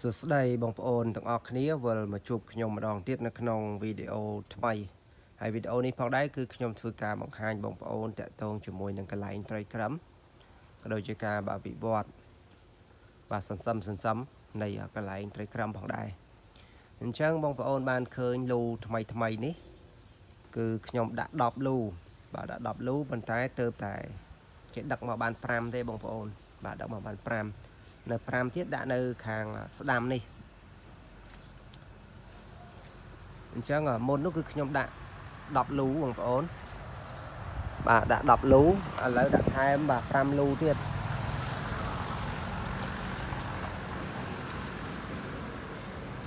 សួស្តីបងប្អូនទាំងអស់គ្នាវិលមកជួបខ្ញុំម្ដងទៀតនៅក្នុងវីដេអូថ្មីហើយវីដេអូនេះផងដែរគឺខ្ញុំធ្វើការបង្ហាញបងប្អូនតាក់ទងជាមួយនឹងកន្លែងត្រីក្រឹមក៏ដូចជាការបាទវិវត្តបាទសន្សំសន្សំនៃកន្លែងត្រីក្រឹមផងដែរអញ្ចឹងបងប្អូនបានឃើញលូថ្មីថ្មីនេះគឺខ្ញុំដាក់10លូបាទដាក់10លូប៉ុន្តែទៅតែគេដឹកមកបាន5ទេបងប្អូនបាទដឹកមកបាន5នៅ5ទៀតដាក់នៅខាងស្ដាំនេះអញ្ចឹងមុននោះគឺខ្ញុំដាក់10លូបងប្អូនបាទដាក់10លូឥឡូវដាក់ថែមបាទ5លូទៀត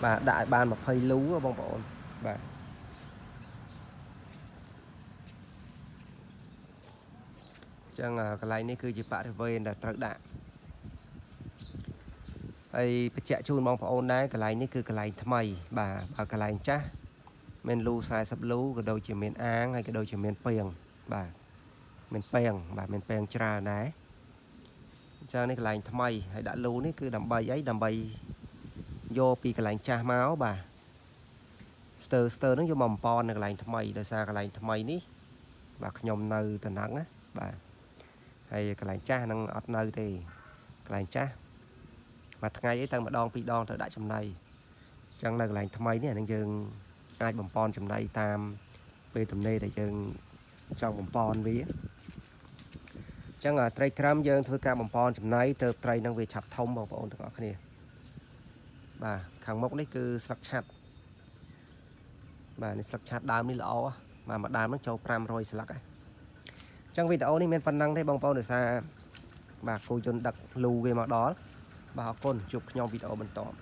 បាទដាក់ឲ្យបាន20លូបងប្អូនបាទអញ្ចឹងកន្លែងនេះគឺជាបរិវេណដែលត្រូវដាក់ហើយបញ្ជាក់ជូនបងប្អូនដែរកន្លែងនេះគឺកន្លែងថ្មីបាទបើកន្លែងចាស់មានលូ40លូក៏ដូចជាមានអាងហើយក៏ដូចជាមានពាងបាទមានពាងបាទមានពាងច្រើនដែរអញ្ចឹងនេះកន្លែងថ្មីហើយដាក់លូនេះគឺដើម្បីអីដើម្បីយកពីកន្លែងចាស់មកបាទស្ទើស្ទើហ្នឹងយកមកបំពន់នៅកន្លែងថ្មីដោយសារកន្លែងថ្មីនេះបាទខ្ញុំនៅតំណឹងណាបាទហើយកន្លែងចាស់ហ្នឹងអត់នៅទេកន្លែងចាស់មួយថ្ងៃអីទៅម្ដងពីរដងត្រូវដាក់ចំណីអញ្ចឹងនៅកន្លែងថ្មីនេះអានឹងយើងអាចបំពន់ចំណីតាមពេលទំនេរដែលយើងចង់បំពន់វាអញ្ចឹងត្រីក្រាមយើងធ្វើការបំពន់ចំណីទៅត្រីនឹងវាឆាប់ធំបងប្អូនទាំងអស់គ្នាបាទខាងមុខនេះគឺស្លឹកឆាត់បាទនេះស្លឹកឆាត់ដើមនេះល្អបាទមួយដើមហ្នឹងចូល500ស្លឹកហ្នឹងអញ្ចឹងវីដេអូនេះមានប៉ុណ្ណឹងទេបងប្អូនដោយសារបាទគោយន្តដឹកលូគេមកដល់បាទអរគុណជួបខ្ញុំវីដេអូបន្ត។